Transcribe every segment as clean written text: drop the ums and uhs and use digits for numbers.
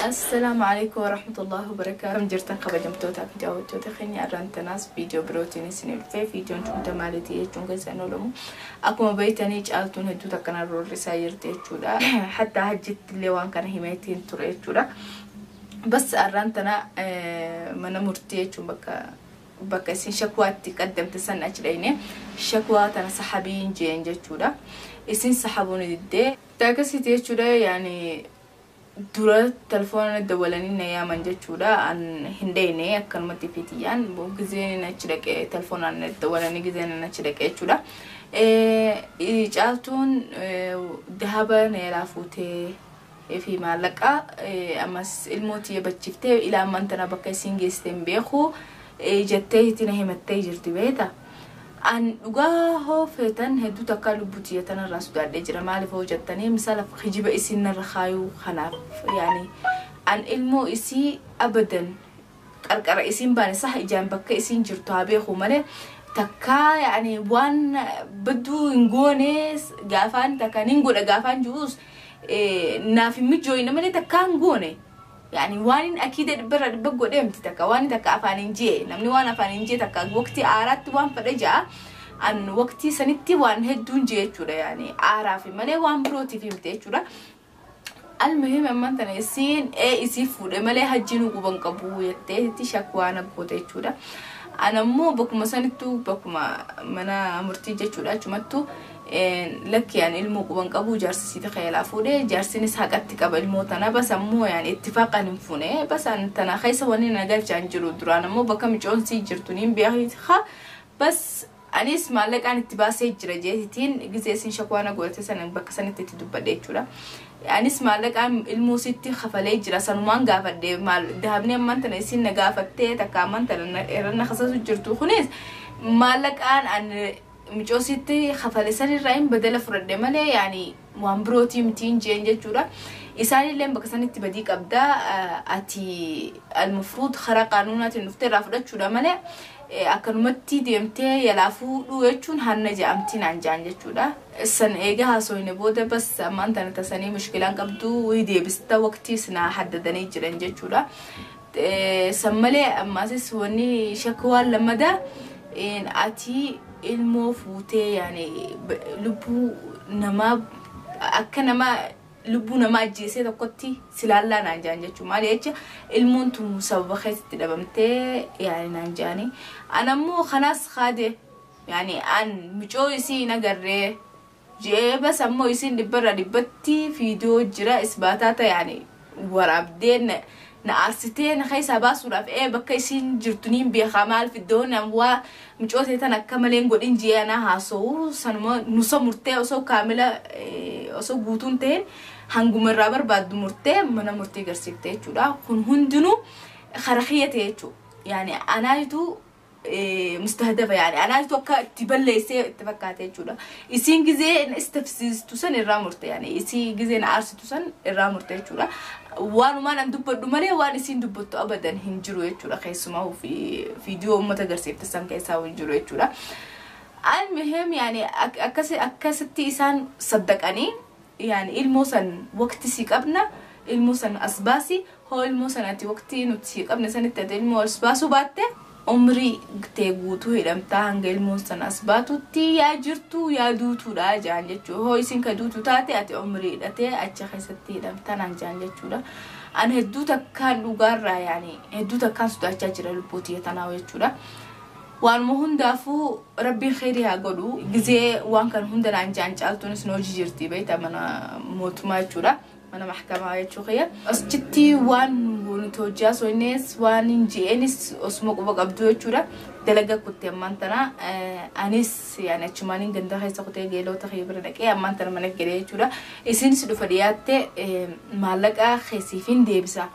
Assalaamu alaikum warahmatullahi wabarakaatuh. Akkam jirtan kabajamtootaa fi daawwattoota keenya? Irraan tanaas viidiyoo birootiin isin dhufee. Viidiyoon tun maalitii jechuun keessan oolamu. Akkuma beektanii, Caaltuun hedduutu akkana roorrisaa jirti jechuudha. Hattaa hajjitti illee waan kana himeetiin ture jechuudha. Bas, arraan tana mana murtii jechuun bakka isin shakwaatti qaddamte san achi dhayne, shakwaa tana sahabiin jeen jechuudha. Isin sahabuun diddee. Akkasitti jechuudha. Yaani dura telefoona dawwalanii na yaaman jechuudha. An hin dhayne, akkanumatti fitiyyaan gizeen achi dhaqee, telefoonaan dawwalanii gizeen achi dhaqee jechuudha. Caaltuun dahaba na jalaa fuutee fi maallaqa, ammas ilmoo tiyya bachiftee, ilaa ammaan tana bakka isiin geessite hin beeku jettee itti na himattee jirti, beeta. An dhugaa hoo feetan, hedduu takka lubbuu tiyya tanarraa sodaadhee jira. Maaliif hoo jettanii, misaala kijiba isin narra kaayuu kanaaf. Yaani an ilmoo isii abadan qarqara isiin baane, sah, ijaan bakka isiin jirtu haa beeku malee, takkaa yaani waan badduu hin goone. Gaafaan takka nin godha gaafaan jirus naaf hin mijooyne malee takkaa hin goone. Yaani waan hin akiida 100% godhee miti. Takka waan takka afaan hin jee, namni waan afaan hin jee takka waqtii aaraatti waan fedhe ja'a. An waqtii sanitti waan hedduun jee jechuudha, yaani aaraaf malee waan birootiif himte jechuudha. Almuhim, ammaan tana isiin ee isii fuudhe malee hajjiin quban qabu jettee shakwaa na goote jechuudha. Anammoo bakkuma sanittuu, bakkuma mana murtii jechuudha, achumattuu lakki, ani ilmoo quban qabu, jaarsi siiti kheelaa fuudhe, jaarsinis haqatti qaba ilmoo tana, bas ammoo yaani ittifaaqan hin fuune, bas an tana keessa wanni na galchaan jiru. Duraan ammoo bakka micoon sii jirtu niin beekaa, bas anis maallaqaan itti baasee jira jeetitiin gizee isin shakwaana godhate sana bakka sanitti itti dubbadhe jechuudha. Anis maallaqaan ilmoo sitti kafalee jira, sanumaan gaafadhe. Maal dahabni ammaan tana isin na gaafattee, takka ammaan tana irra na kasasu jirtu kunis maallaqaan an micoo sitti kafale sanirraa hin badala fudhadhe malee, yaani waan birootii mitiin jeen jechuudha. Isaanillee bakka sanitti badii qabdaa, ati almafruud karaa qaanuunaatiin dhuftee irraa fudhachuudha malee akkanumatti deemtee yalaa fuudhuu jechuun hanna je'amtii naan jaan jechuudha. San eega haasoyne booda, bas ammaan tana tasanii mushkilaan qabdu, deebista waqtii sinaa haddadanii jiran jechuudha. San malee ammaasis wanni shakwaan lammadaa, ati ilmoo fuutee, yaani lubbuu namaa akka nama lubbuu namaa ajjeesee tokkotti silaallaa naan jaan jechuudha. Maali jecha, ilmoon tun sababa keessatti dhabamtee yaani naan jaani. An ammoo kanaas kaade, yaani an micoo isii hin agarree jee, bas ammoo isiin 100% fiidiyoo jira isbaataa ta'e, yaani waraabdee na aarsitee na keessaa baasuudhaaf, ee bakka isiin jirtu niin beekaa, maal fiddoon waa micoo tan akka malee hin godhin jee anaa haasa'u sanuma nusa murtee, osoo kaamila osoo guutuun ta'een hanguma irraa barbaaddu murtee mana murtii garsiifte jechuudha. Kun hundinuu kara kiyya ta'e jechuudha. Yaani anaatu mustahdafa, yaani anaatu akka itti balleessee itti fakkaate jechuudha. Isiin gizee na istafsiistu san irraa murte, yaani isii gizee na aarsitu san irraa murte jechuudha. Waanumaan an dubbadhu malee waan isiin dubbattu abadan hin jiru jechuudha. Keessumaa viidiyoo uummata agarsiifte san keessaa hin jiru jechuudha. Almuhim, yaani akkasitti isaan saddaqanii, yaani ilmoo san waqti si qabna, ilmoo san as baasi, hoo ilmoo san ati waqtii nuti si qabne sanitti ati ilmoo as baasuu baatte, umrii tee guutuu hidhamtaa hanga ilmoon san as baatutti, yaa jirtu yaa duutuudha jaan jechuudha. Hoo isin ka duutu taate, ati umrii hidhatee achi keessatti hidhamtaa naan jaan jechuudha. An hedduu takkaan dhugaarraa, yaani hedduu takkaan sodaachaa jira lubbuu tiyya tanaa jechuudha. Waanuma hundaafuu rabbiin kheyrii haa godhu. Gizee waan kan hunda naan jaan, Caaltuunis nu hojii jirti beektaa, mana mootummaa jechuudha. Mana maxkamaa jechuu kiyya. Achitti waan nuti hojjaa soinnes waan hin je'eenis osuma quba qabdu jechuudha. Dalaga kutte ammaan tana anis yaani achumaaniin ganda keessa kutee geelota kiyya bira dhaqee ammaan tana mana galee jechuudha. Isinis dhufa dhiyaatte maallaqa keessiifin deebisa.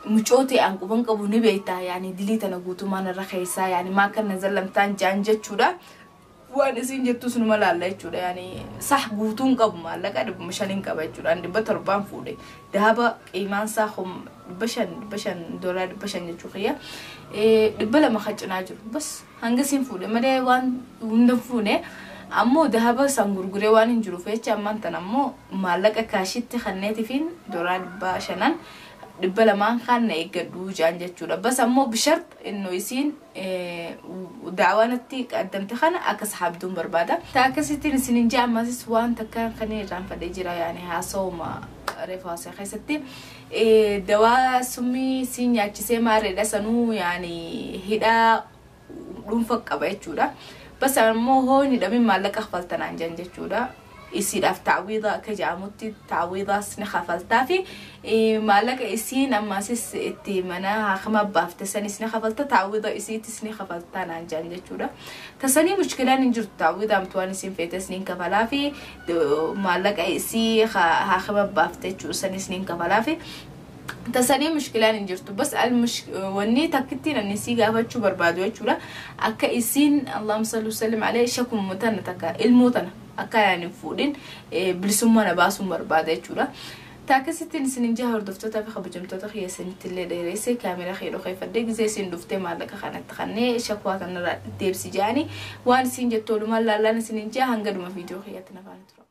Mucoo ta'e an quban qabu ni beektaa, yaani dilii tana guutummaan irra keessaa, yaani maa kan na zallamtaan jaan jechuudha. Waan isin jettu sunuma laalla jechuudha. Yaani sah, guutuun qabu, maallaqa 500 qaba jechuudha. An 700n fuudhe. Dahaba qiimaan isaa 500, 500 doolaara 500 jechuu kiyya. 200 kan cinaa jiru. Bas, hanga isin fuudhe malee waan hunda fuune. Ammoo dahaba san gurguree waan hin jiruuf jecha, ammaan tan ammoo maallaqa kaashitti kanneetifiin doolaara 500n 200 kan na eeggadhu jaan jechuudha. Bas ammoo bishart innu isiin daawaanatti qaddamte kana akka saxaabduun barbaada. Akkasittiin isinin jaa ammasis waan takka kan irraanfadhee jira yaani haasawuma reefu haasawaa keessatti. Dawaa summii siin nyaachisee maareedha sanuu yaani hidhaa dhuunfa qaba jechuudha. Bas ammoo hoo hin hidhamin maallaqa kafaltanaan jan jechuudha. Isiidhaaf taawwiidha akka jedhamutti taawwiidhaas ni kafaltaa fi maallaqa isiin ammaasis itti mana haakama baafte sanis ni kafalta taawwiidha isiitis ni kafaltaa naan jedhan jechuudha. Tasanii mushkilaan hin jirtu taawwiidha amtu waan isiin feetes ni kafalaa fi maallaqa isii haakama baafte jechuudha sanis ni kafalaa fi tasanii mushkilaan hin jirtu. Bas wanni takkittiin ani isii gaafachuu barbaadu jechuudha. Akka isiin Allahumma salli wasallim alayhi shakummu tana takka ilmuu tana akka yaani fuudhin bilisummaa na baasuun barbaada jechuudha. Taakasittiin isin jaha hordoftoota fi kabajamtoota keessanitti illee dheeresse kaameraa kee dhokeeffadhee gizee isin dhuftee maallaqa kanatti kannee shakwaa kanarraa deebsi jaanii waan isin jettu oolumaan laallaan isin jaha hanga dhuma viidiyoo kiyyaatti na faana tura.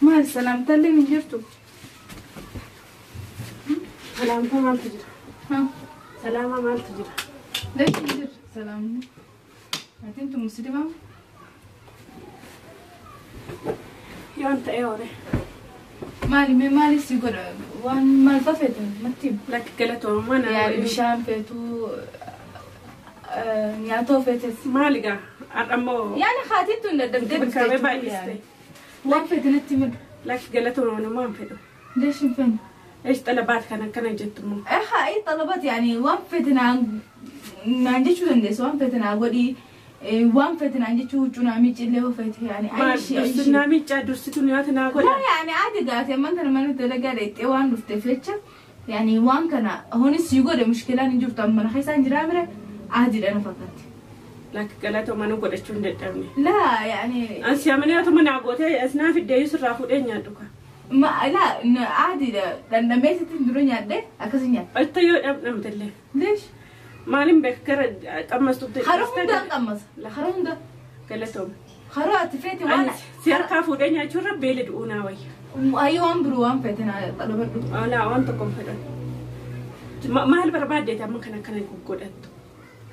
Maal salaamtallee hin jirtu? Salaamtaa maaltu jira? Salaama maaltu jira? Leeshi hin jirtu salaamni. Atiin tun musliimaa? Yoon ta'e hoore. Maali mee maali si godha? Waan maal fa feetu matti? Lakki galatoomummaa naa Yaani bishaan feetu nyaatoo feetes. Maali gaa? Har'a immoo Yaani haatiin tun dadhabdee bakkaamee baay'iste. Waan feete natti himadu. Lakki galatoomummaa hin fedhu. ليش فين؟ إيش طلبات كان كان جتمو؟ إيه أي طلبات يعني وان فتنا ما عندي شو عندي وان فتنا ودي وان فتنا عندي شو جنامي اللي هو فت يعني أي شيء أي شيء. درسنامي جا درستوني أنا أقول. لا يعني عادي قالت ما أنت لما نتلاقى ريت وان رفت يعني وان كان هون سيقول مشكلة نجيب طب من خيسان جرامرة عادي أنا فكرت. لكن قالت ما نقول إيش عندي. لا يعني. أنت يا مني أتمنى أنا قلت أسنا في الديوس الرافضين يا دوكا. ما لا عادي لأن ما تندرون يا أكسين أنت يا أم تلي. ليش؟ ما لم بكر تقمص تبدأ. خرون ده تقمص. خرون ده. قالتهم. خرات فاتي وانا. سير كافودين يا شو ربي لدونا وي. أيوة أمبرو أم فاتنا طلبت. لا أنت كم فاتن. ما هالبرباد ده ممكن كان يكون قدرت.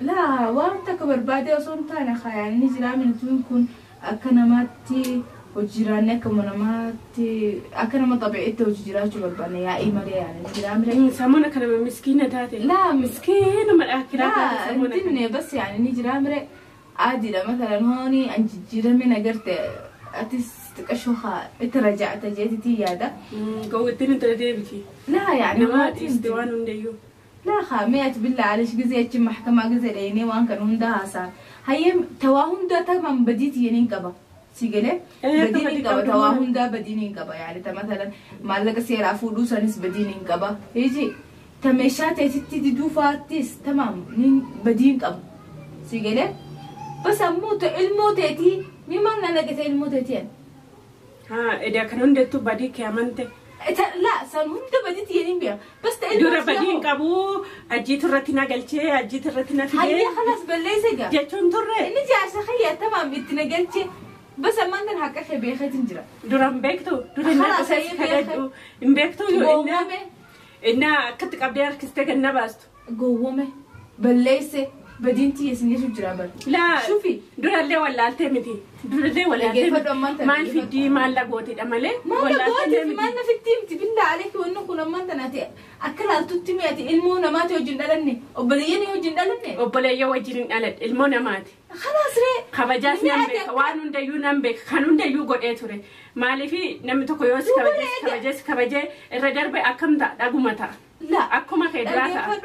لا وانت كبربادي أصلا تانا خيالي نجرا من تكون أكنماتي وجيرانك كمنماتي أكنما طبيعته وجيرانك برباني يا إيمالي يعني نجرا سامونا كان مسكينة تاتي. لا مسكينة ما الأكلات. لا انتني بس يعني نجرا مرة عادي لا مثلا هوني أنت جيران من أجرت أتس تكشوها اترجعت جيتي يا ده. قوتني ترديبتي. لا يعني ما تستوان ديو. لا خاميت بالله عليش جزء محكمة جزء ليني وان كان هندا حسن هي تواهن ده تمام بديت ينين كبا سيجله بديني كبا تواهن ده بديني كبا يعني مثلا مالك سير عفودو سنس بديني كبا يجي تمشات تيجي دوفاتيس تمام نين بدين كبا سيجله بس أموت الموت تي مين ما لقيت الموت تي ها إذا كانوا ده تو بدي كمان لا سنهم ده بديت ينين بيها بس تقول دورة بدين كابو أجيت الرتنا قلتي أجيت الرتنا في هيا خلاص بالليزقة جاتون ترى نجي عشان خيا تمام بتنقلتي بس أما أنت الحق أخي بيخي تنجرا دورة مبيكتو دورة خلاص هي بيخي مبيكتو إننا كنت قبل أركستك النبست قومة بالليزة بدينتي يسني شو جرابر لا شوفي دورة اللي ولا التمتي دورة اللي ولا التمتي ما في دي ما لقوتي أمله ما لقوتي ما في التمتي بالله عليك وإنه كنا ما أنت ناتي أكل تتمي أتي المونا ما توجن دلني وبليني وجن دلني وبلي وجن دلت المونا مات خلاص ري خبجاس نمبك وانون ديو نمبك خانون ديو قد إتوري مالي في نمتو كيوس خبجاس خبجاس الردر بأكم دا دعومتا لا أكما خدراتا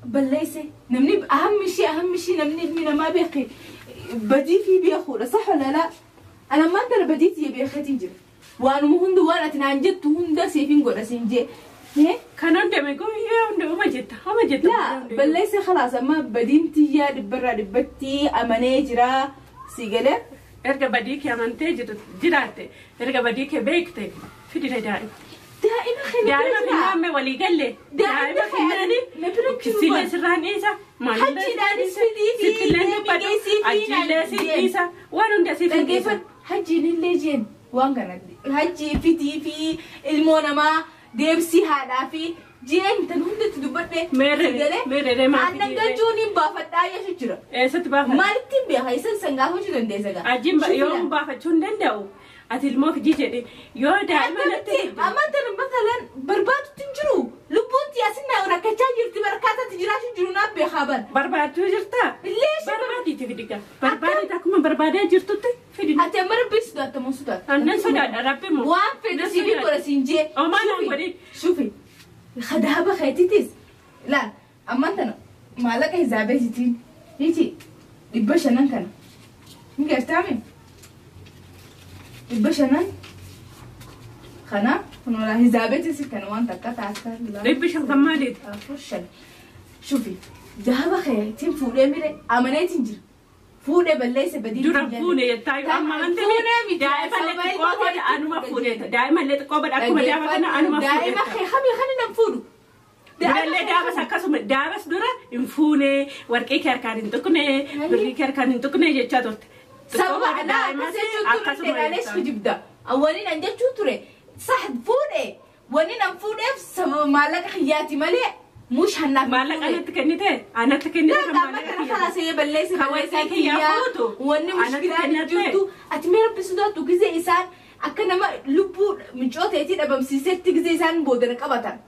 بليسة نمني أهم شيء نمني من ما بيقي بدي في بيخورة صح ولا لا؟ أنا ما أقدر بديت يبي خديجة وأنا مهند وأنا تنانجت هند سيفين قرا سينجي كانوا دمجوا يا ما جت ما جت لا بليسة خلاص أما بدينتي يا دبرة دبتي أمانيجرا سيجلة إرجع بديك يا منتج جراتي إرجع بديك بيكتي في دي دائم Daa'ima kana Daa'ima finnaame walii galle. Daa'ima finnaani silee sirraan dhiisa. Hajjiidhaanis fidii fi Sittillee dubbadhu. Achiillee si dhiisa. Waan hunda si dhiisa. Dhaggeeffadhu. Hajjiin illee jeen waan kana hajjii fidii fi ilmoo namaa deebisii haadhaa fi jeen tan hundatti dubbadhe. Meerre meerre maal Aannan galchuun hin baafadhaa jechuun jira. Eessatti baafadha? Maalitti hin beeka isan san gaafachuu dandeessa gaa. Ajiin yoo baafachuu hin danda'u. Ati ilmoo fidii jedhe yoo daa'ima natti Amma tan matalan barbaadutti hin jiru. Lubbuun tiyaasin rakkachaa jirti barkaatatti jiraachuu jiru naaf beekaa bara. Barbaaduu jirtaa? Illee Barbaadiiti fidiga. Barbaadiiti akkuma barbaadee jirtutti fidi. Ati amma rabbiin sodaata moo sodaata? Annan sodaadha rabbi moo. Waan fedhe siif godha siin jee. Omaa naan godhin. Shufi. Khadaaba keetiitis. Laal ammaan tana maallaqa hizaabeetitiin hiiti 500 kana. Hin gartaame? 500 kana kunuun hizaabeetis kana waan takka taasisaa. 500 kan maaliiti? 4 5. Shufi dahaba keetiin fuudhee mire amaneetiin jira. Fuudhee balleessa badii. Dura fuune jettaa yoo amma wanti daa'ima illee xiqqoo booda anuma fuudheeta. Daa'ima illee xiqqoo booda akkuma daa'ima kana anuma Daa'ima fuudheeta. kee kamii kana nan fuudhu. Durallee daabas akkasuma daabas dura hin fuune warqee kee harkaan hin tuqne birrii kee harkaan hin tuqne jechaa turte. Sababa alaa akkas jechuun ture dhalees kijibda. Waniin an jechuu ture sah fuudhee waniin an fuudheef sababa maallaqa xiyyaati malee mush hannaaf. Maallaqa anatti kennite anatti kennite kan maallaqa kana kalaas balleessa Kan warqee kiyyaa fuutu. Wanni Anatti mushkilaan kennate. jirtu ati mee rabbi sodaattu gizee isaan akka nama lubbuu mincooteetii dhabamsiisetti gizee isaan boodana qabatan.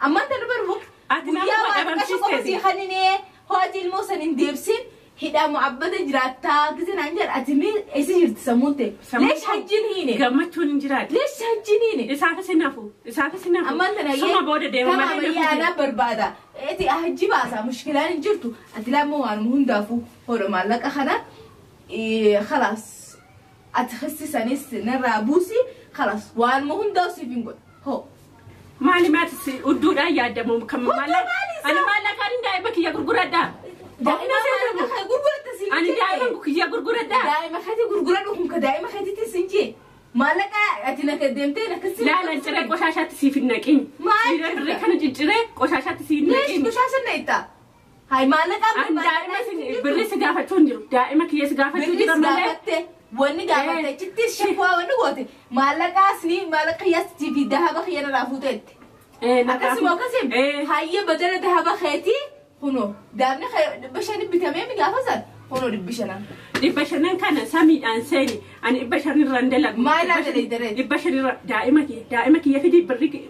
Ammaan tana barbu Ati nama guyyaa waan dhabamsiisteeti. qasha qofa sii kaninee ho'ati ilmoo san hin deebsin hidhaa mu'abbada jiraattaa gizee naan jedha ati mee eessa jirti sammuun ta'e. Leesh hajjiin hiine. Gammachuun hin jiraatu. Leesh hajjiin hiine. Isaafis hin hafu. Isaafis hin hafu. Ammaan tana Suma booda deema malee Tama anaa barbaada. Eti hajji baasa mushkilaan hin jirtu. Ati laammoo waan hundaafuu hodho maallaqa kana khalaas ati hissisanis narraa buusi khalaas waan hundaaf siif hin godhu. Hoo. Maali maati udduudhaan yaadamu kan Hudduu maallaqa maali isaa? ani maallaqaan daa'ima kiyya gurguradhaa. Daa'ima maallaqa gurguratta siin Ani daa'ima kiyya gurguradhaa. Daa'ima keetii gurguradhu kun ka daa'ima keetiitti siin jee. Maallaqa ati naka deemtee nakasii. Laalan ciree qoshaashaatti siif hin naqin. Maal? Birrii kana cicciree qoshaashaatti siif hin Leesh naqin. qoshaasha na itta. Hai maallaqa Ani daa'ima birrii si gaafachuu hin jiru. Daa'ima kiyya si gaafachuu Birris jira malee. gaafatte wanni gaafatte achitti shakwaa wanni goote maallaqaas ni maallaqa kiyyaas fi dahaba kiyya narraa fuuteette. Akkasuma akkasuma hayya badala dahaba keetii kunoo daabni 500 bitamee mi gaafa san kunoo 500. 500 kana samiidhaan seeni ani 500 irra hin dalagu. Maal irraa dalagde? 500 irra daa'ima kiyya fidi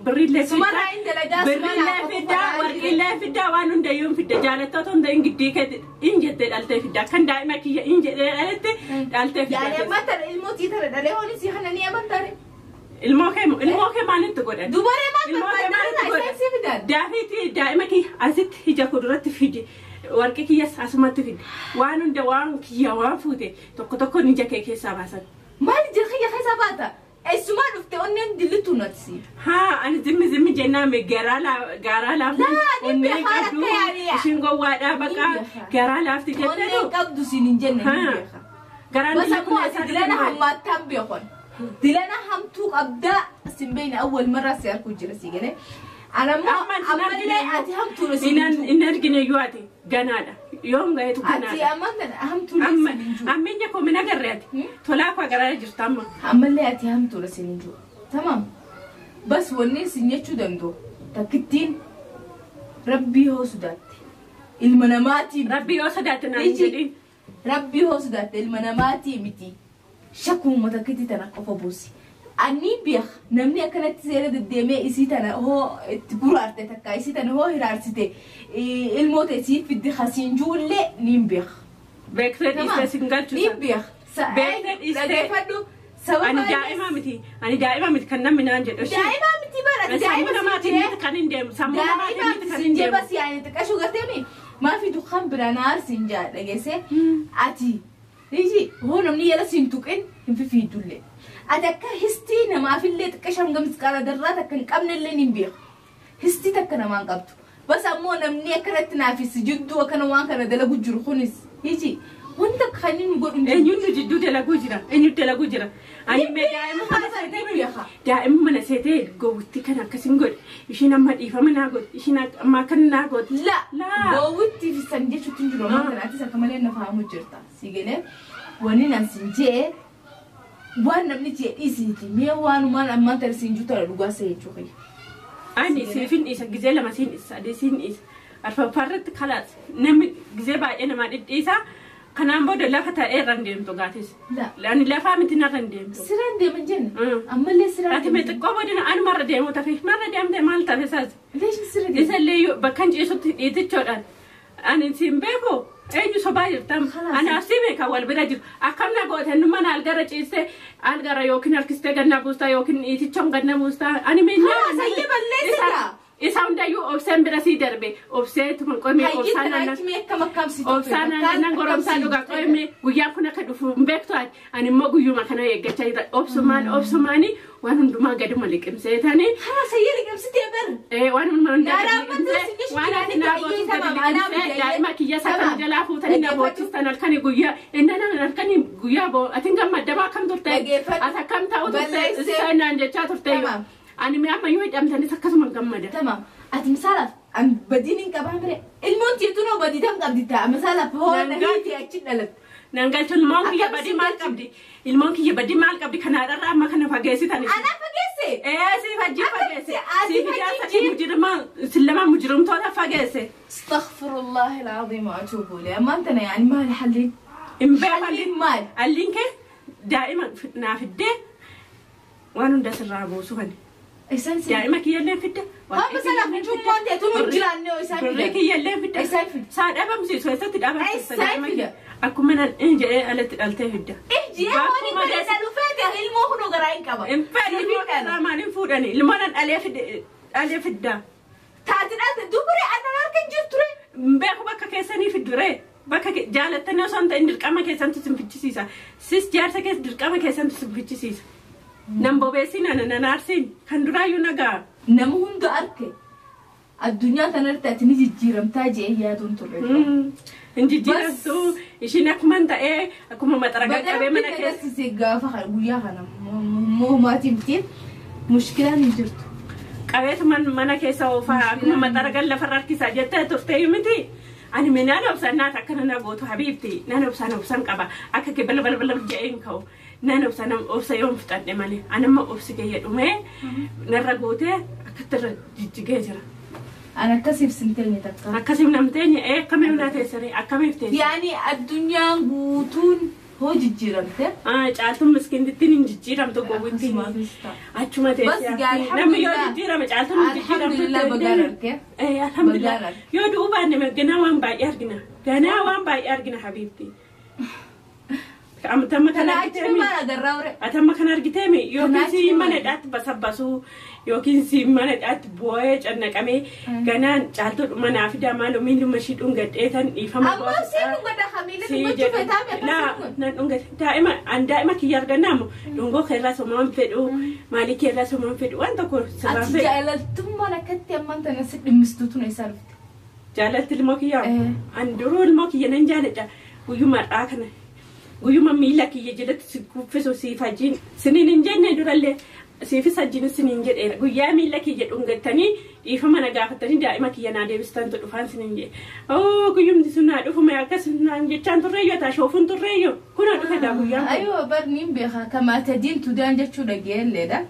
birriillee Sumarraa hin dalagaa Birriillee fiddaa warqiillee fiddaa waan hundayyuu hin fidda jaalattoota hunda hin giddii keetti hin jettee dhaltee fidda kan daa'ima kiyya hin jedhee dhalatte dhaltee Yaani fidda. amma tana ilmoo tii tana dhalee hooni si kana ni amantaare. Ilmoo kee maalitti godhan? Dubaree maal Ilmoo kee maalitti barbaadan godhan? isaan si fidan? Daafiitii daa'ima kiyya asitti ija kuduratti fidi. Warqii kiyyas asumatti fidi. Waan hunda waan kiyya waan fuute tokko tokkoon ija kee keessaa baasan. Maal ija kiyya keessa baata? Eessumaa dhufte onneen dillitu natti. Haa ani zimmi zimmi jennaan garaa laafni Laa, ni onnee beekaa qabdu akka yaani. ishiin gowwaadhaa baqaa Ni beekaa. garaa laafti Onneen jetteetu qabdu siin hin jenne ni Haa. beeka. garaan Bas biyya ammoo kun ati eessaa dilana dhufte maali? hammaattaan beekon. Dilana hamtuu qabdaa sin beekne awwal marraa si arguu jira si galee. Ana ammoo Amma sin ammallee argine ati hamtuudha siin hin jiru. Hin argine yoo ati ganaadha. Yoom gaheetu Ati ganaadha. ammaan tana hamtuudha siin hin jiru. Ammeenya koo min agarre ati. Tolaa koo agaraa jirta amma. Ammallee ati hamtuudha siin hin jiru. Tamam. Bas wanni sin jechuu danda'u takkittiin rabbii hoo sodaatte ilma namaatii miti. Rabbi yoo sodaatte naan hin Iji. jedhin. Rabbii hoo sodaatte ilma namaatii miti. Shakkuma takkitti tana qofa buusi. Ani beeka namni akkanatti seera deddeemee isii tana hoo itti guraarte takka isii tana hoo hiraarsite ilmoo ta'e siif fiddi hasiin juullee niin beeka. Beektee dhiistee sin galchu Niin sana. beeka. Beektee dhiistee. Dhageeffadhu. Sababa Ani daa'ima miti. Ani daa'ima miti kan namni naan jedhu. Ishee. Daa'ima miti bara ati Sammuu daa'ima namaatiin siin miti kan hin deemu. Sammuu namaatiin Daa'ima miti kan siin hin jee deemu. bas yaani xiqqashu garteemi maafi dukkan biraan aarsiin jaa dhageesse ati iji hoo namni yala siin tuqin hin fifiidullee ati akka histii namaafillee xiqqasha hangam qaala darraa takka hin qabnellee hin beeku histii takka namaan qabdu bas ammoo namni akkanatti naafis jidduu akkana waan kana dalagu jiru kunis iji Wanta kan inni nu godhu hin jiru. Eenyuun nu jidduu dalaguu jira? Eenyuun dalaguu jira? Ani mee daa'ima mana seetee, daa'ima mana seetee gowwitti kan akkasin godhe, ishiin amma dhiifama naa godhe, ishiin amma akkana naa godhe. La Laa. Gowwitti fi san jechuutti hin jiru. Amma kanaatis akka malee na fahamu jirta. Si galee wanni nan sin jee waan namni jee dhiisiiti. Mee waanumaan ammaan tana siin jiru tana dhugaa isa jechuu kiyya. Ani siifin dhiisa, gizee lama siin dhiisa, sadii siin dhiisa. Arfaffaarratti kalaas namni gizee baay'ee namaa dhidhiisa. Kanaan booda lafa ta'ee irra hin deemtu gaatis. La. Ani lafaa miti narra hin deemtu. Siraan deeman jenne. Ammallee siraan Ati mee xiqqoo booda anumarra deemuu tafe, marra deemte maal tafe saas? Leeshi sirra deema. Isallee yoo bakka hin ciisutti dhiitichoodhaan. Ani siin beeku, eenyu sobaa jirtam. Kalaas. Anaaf si beeka wal bira jiru. Akkam na goote nu mana algarra ciistee algarra yookiin harkistee ganna buustaa yookiin dhiitichoon ganna buustaa. Ani mee Kalaas, hayyee balleessita. Isa hundayyuu obseen bira sii darbe, obsee tuma qomee Hayyee obsaan tana naannoo. achi mee akkam akkam si tuqe? Obsaan nan goromsaa dhugaa qo'ime, guyyaa kun akka dhufu hin beektu ati. Ani immoo guyyuma kana eeggachaa jira. Obsumaan obsumaani waan hundumaa gaduma liqimseetanii. Kalaas, hayyee liqimsitee bar. Waan hundumaa Daaraa gadi abbaan liqimsee si waan ati naa gootu gadi Tamam, anaa liqimsee miti, daa'ima kiyya isa kana Tamam. jalaa fuutanii na Dhaggeeffadhu. boochistan halkanii guyyaa inni nan halkanii guyyaa boo ati gammaddamaa akkam turte, Dhaggeeffadhu. ati akkam ta'u turte, Balleessee. isa naan jechaa turte. Tamam. Ani mee amma yoo hidhamtanis akkasuma gammada. Tamam. Ati misaalaaf an badiin hin qabaa mire. Ilmoon tietu noo badii tam qabdi ta'a. Misaalaaf hoo na Nangaa- hiite achi dhalatte. Nan galchu, ilmoon kiyya Akkam badii si maal galchi? qabdi? Ilmoon kiyya badii maal qabdi? Kanaadharra amma kana fageessitan. Anaa fageesse. Ee, siif hajji Akkam fageesse. si ati Siif hajji ijaarsa jiru? mujirmaa sillamaa mujrimtoota fageesse. استغفر الله العظيم واتوب اليه. ما انت يعني ما الحلين Hin beeku. Halliin maal? Halliin kee daa'ima naa fiddee waan hunda sirraa buusu kan. إنسان سي Daa'ima kiyyallee fidda. ها مثلا نشوف ما انت تقول جيران إنسان Birrii فدا kiyyallee fidda. Isaan fidda. Saa dhabamsiisu, eessatti dhabamsiisa Isaan daa'ima fidda. kiyya? Akkuma nan hin jedhee alatti dhaltee fidda. إيه جي هوني Bakkuma كان لوفات ilmoo kun garaa hin qaba. Hin fedhu, ilmoo kanarraa maaliin fuudhani? Ilmoo nan dhalee fidda. Taati dhalte dubure annan harka hin jirtu ture. Hin beeku, bakka keessanii fidduree. Bakka jaalattanii osoo hin ta'in dirqama keessantu sin fichisiisa. Sis jaarsa keessa dirqama keessantu sin fichisiisa. Nan bobeessin, ana nan aarsin, kan duraayyuu nagaa. Nama hunda arke addunyaa kanarratti ati ni jijjiiramtaa jee yaaduun turre. Hin jijjiiramtu, ishiin akkuma hin ta'ee akkuma maxara qaqqabee mana keessa. Agarsiise gaafa guyyaa kana mootumaatiin miti, mushkilaan hin jirtu. Qabeetu mana keessa oofaa akkuma maxara lafarra harkisaa jettee turtee miti. Ani mee naan obsan naata akkana na gootu habiibti, naan obsan obsan qaba, akka kee bala bala bala jedhee hin ka'u. Naan obsa, nan obsa yoon fixadhe malee, ani amma obsi kee dhumee narra gootee akkatti irra jijjigee jira. Ani akkasiif sin teenye takka. Akkasiif namteenye ee akkamiif naa teessaree, akkamiif teesse? Yaani addunyaan guutuun hoo jijjiiramte. Caaltuun miskiintittiin hin jijjiiramtu gowwittiin. Akkasumaafis ta'a. Achuma Bas teessee gaa namni yoo alhamdulillah. jijjiirame caaltuun hin jijjiiramtu. Alhamdulillah, bagaan arge. Alhamdulillah. Bagaan arge. Yoo du'uu baanne ganaa waan baay'ee argina. Ganaa waan baay'ee argina habiibti. Atamma kana Kana achi argiteemi. maal agarraa ure? Atamma kana argiteemi yookiin Kanaa si achi mana maal? hidhaatti basabbasuu yookiin si mana hidhaatti boo'ee cannaqamee ganaan caaltuu dhuma naa fidaa maaloo miiluma ishii dhungadheetan dhiifama Ammoo siin dhungada hamiila dhungachuu feetaame Laa, akkasii kun. nan dhungate daa'ima, an daa'ima kiyya argannaamu dhungoo keerraa somaan fedhu, maalii keerraa somaan fedhu, waan tokko sirraan Ati fedhu. jaalaltummaan akkatti ammaan tana si dhimmistu tun eessaa dhufte? Jaalatti ilmoo kiyyaa Eh. an duruu ilmoo kiyya nan jaaladha. Guyyuma har'aa kana guyyuma miila kiyya jalatti si kuffisu siif hajjiin siniin hin jenne durallee siifis hajjiin siniin jedheera, guyyaa miila kiyya dhungattanii dhiifama na gaafattanii daa'ima kiyya naa deebistantu dhufaan siniin jedhe. Oo, guyyumti sun naa dhufume akkas naan jechaan turreeyyo taa shoofuun turreeyyo, kunoo dhufe gaa guyyaan kun. Aywa bar niin beekaa kamaa tadiin tudaan jechuu dhageelleedha.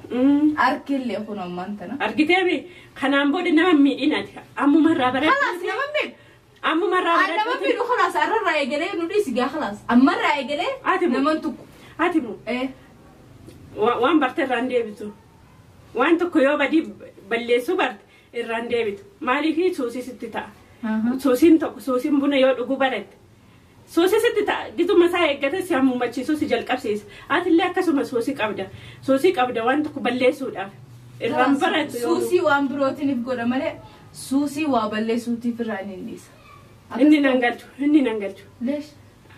Arkellee kun ammaan tana. Argiteemi, kanaan booda nama miidhinaati ammumarraa Khalaas, baradhu. nama miidhu. Ammumarraa An nama baradhu. miidhu khalaas, arrarraa eegalee nu dhiisi gaa khalaas. Ammarraa eegalee Ati moo? naman tuqu. Ati moo? Eh. Waan barte irraan deebitu. Waan tokko yoo badii balleessuu barte irraan deebitu. Maaliif suusii sitti ta'a? Suusiin tokko, suusiin buna yoo dhuguu baratte. Suusii sitti ta'a. Gituma isaa eeggate si hammumachiisuu si jalqabsiisa. Atillee akkasuma suusii qabda. Suusii qabda waan tokko balleessuudhaaf. Irraan barattu yoo. Suusii waan birootiiniif godha malee suusii waa balleessuutiif irraa hin dhiisa. Inni nan galchu. Inni nan galchu. Leesh.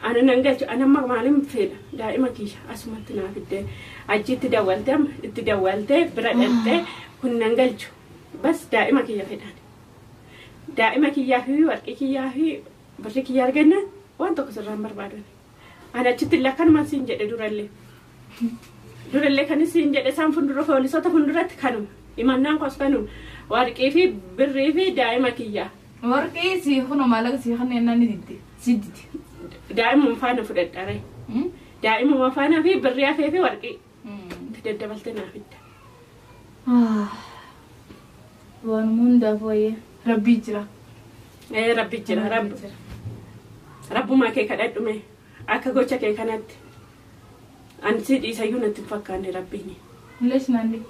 Ana nan galchu. Ana amma maalin fedha? Daa'ima kiyya asumatti naa fiddee achitti dawwaltee amma itti dawwaltee bira dhaltee kun nan galchu. Bas, daa'ima kiyya fedhaan. Daa'ima kiyyaa fi warqii kiyyaa fi birri kiyya arganna waan tokko sirraan barbaadan. Ani achitti illee akkanuma siin jedhe durallee. Durallee kan siin jedhe isaan fuuldura poolisoota fuulduratti kanuma. Himannaan koos kanuma. Warqii fi birrii fi daa'ima kiyya. Warqii si kunoo maallaqa si kana ennaa ni didde. Si didde. Daa'imuma faana fudhadha. Daa'imuma faana fi birrii hafee fi warqii. Daddabalte naaf fidda. Waan hundaaf wayya. Rabbii jira. Rabbi jira. Rabbumaa kee kadhadhume akka gocha kee kanatti. Ani si dhiisayyuu natti hin fakkaanne rabbiin. Leesh naandi.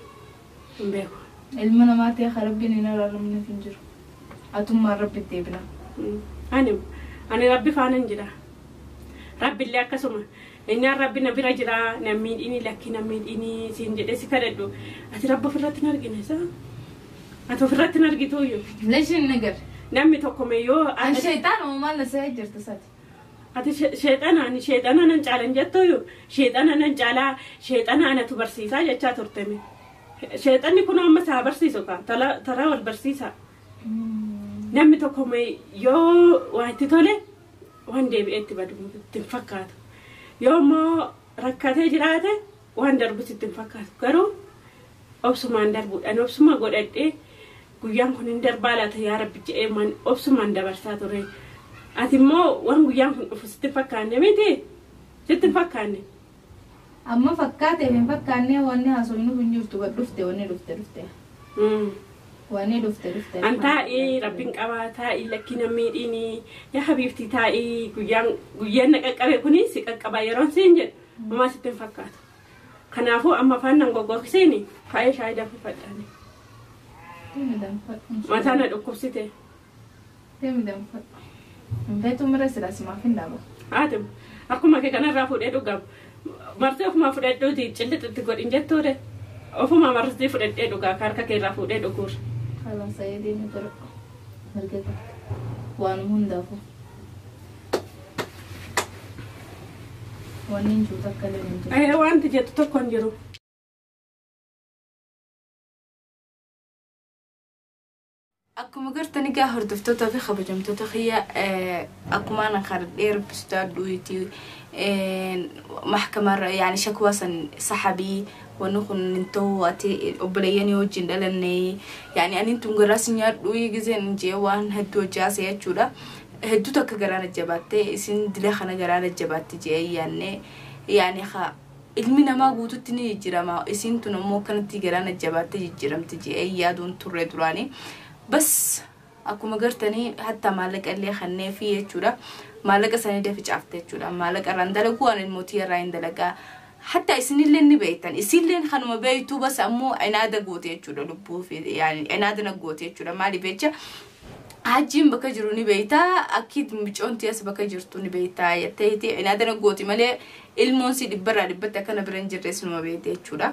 Hin beeku. Ilma namaa ta'e kan rabbiin hin araaramneef hin jiru. Atummaan rabbi deebina. Ani rabbi faana hin jira. Rabbillee akkasuma. Innaan rabbi na bira jira na miidhini lakki na miidhini siin jedhee si kadhadhu. Ati rabbi ofirratti hin argine isaa? Ati ofirratti hin argituyyuu. Leesh hin agarre. Namni tokko yoo. Ani sheexaan uumamaan na se'ee jirta sati. Ati sheexana ani sheexana nan caalan jettuyyuu sheexana nan caalaa sheexana anatu barsiisaa jechaa turteme. Sheexanni kun amma isaa barsiisu kaa taraa wal barsiisa. Namni tokko yoo waa itti tole waan deebi'ee itti badu itti hin fakkaatu. Yoo immoo rakkatee jiraate waan darbus itti hin fakkaatu. Garuu obsumaan darbuudhaan obsuma godhadhee guyyaan kun hin darbaa laata yaa rabbi jedhee obsumaan dabarsaa ture. Ati immoo waan guyyaan kun dhufu sitti hin fakkaanne miti? Sitti hin fakkaanne. Amma fakkaatee hin fakkaanne wanni haasofnu hin jirtu gad dhufte wanni dhufte dhufte. Wanni dhufte dhufte. An taa'ii rabbiin qabaa taa'ii lakki namni dhiini yaa habiibtii taa'ii guyyaan na qaqqabe kuni si qaqqabaa yeroon siin jedhu homaa sitti hin fakkaatu. Kanaafuu amma afaan nan goggogsiini faaya shaayii danfifadhaani. Mataa na dhukkubsite. Deemi danfifadhu. Hin mira sila simaaf hin dhaabu. Haati akkuma kee kanarraa fuudhee dhugamu. Marsii ofumaa fudhadhuuti cillixitti godhin jettuure. Ofuma marsii fudhadhee dhugaa harka keerraa fuudhee dhuguur. Kalaan saayee deemee godhadhu. Mirga qabda. Waan hundaafuu. Wanni hin jiru takka illee hin jiru. Wanti jettu tokko hin jiru. Akkuma gartanii egaa hordoftootaa fi kabajamtoota kiyya akkuma ana karadhee rabbistaa dhuyti maxkamarra yaani shakwaa san saxabii wanni kun hin ta'u ati obboleeyyanii wajjin dhalanne yaani ani tun garaa si nyaadhu gizeen jee waan hedduu hojjaase jechuudha. Hedduu takka garaa jabaatte isin dila kana garaa jabaatte jee yaanne yaani ilmi namaa guututti ni jijjiirama isin tun ammoo akkanatti garaa jabaatte jijjiiramte jee yaaduun turre duraanii. Bas akkuma gartanii hatta maallaqa illee kannee fi jechuudha. Maallaqa sanii dafi caafte jechuudha. Maallaqa irraan dalaguu waan mootii irraa hin dalagaa. Hatta isinillee ni beektan. Isinillee kanuma beektuu bas ammoo inaada goote jechuudha lubbuu fi yaani inaada na goote jechuudha. Maaliif jecha hajjiin bakka jiru ni beektaa akki micoonti as bakka jirtu ni beektaa jettee inaada na gooti malee ilmoon si dhibbarraa dhibbatti akkana bira hin jirre sinuma beekte jechuudha.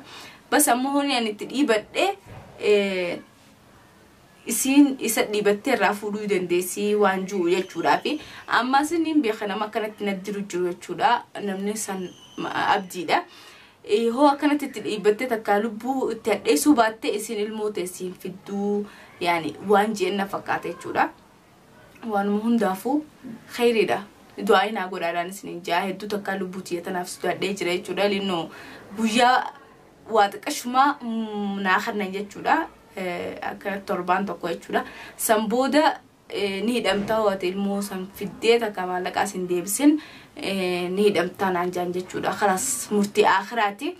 Bas ammoo horii ani itti dhiibadhee isiin isa dhiibattee irraa fuudhuu dandeessii waan jiru jechuudhaa fi ammas inni beeka nama akkanatti naddiru jiru jechuudha namni san abdiidha. Hoo akkanatti itti dhiibattee takka lubbuu itti hadheessuu baattee isiin ilmoo teessiin fidduu yaani waan jeen na fakkaata jechuudha. Waanuma hundaafuu khayriidha. Du'aa naa godhaadhaan isiniin jaa hedduu takka lubbuu tiyya tanaaf si hadhee jira jechuudha. Linnoo guyyaa waa xiqqashumaa naa kannan jechuudha. Akka torbaan tokko jechuudha. San booda ni hidhamtaa ho'ate ilmoo san fiddee takka maallaqaa sin deebisin ni hidhamtaa naan jaan jechuudha. Kalaas murtii akhiraati.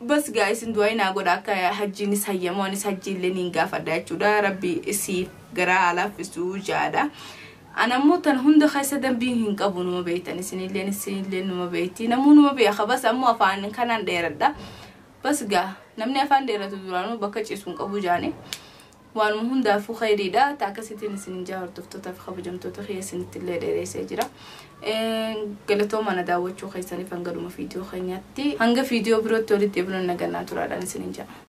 Bas gaa isin du'aa naa godha akka hajjiinis hayyamoo anis hajjiillee niin gaafadha jechuudha. Rabbi isiif garaa laaffisuu jaadha. Ana ammoo tan hunda keessa dambiin hin qabu numa beektan isinilleen isinillee numa beekti namuu numa beeka bas ammoo afaan kanaan dheeradha. Bas gaa namni afaan dheeratu duraanuu bakka ciisu hin qabu jaani. Waanuma hundaafuu khayriidha. Ta akkasittiin isin jaa hordoftootaa fi kabajamtoota kiyya isinitti illee dheereessee jira. Galatooma na daawwachuu keessaniif hanga dhuma viidiyoo keenyaatti. Hanga viidiyoo birootti walitti deebinuun nagannaa turaadhaan isiniin jaa.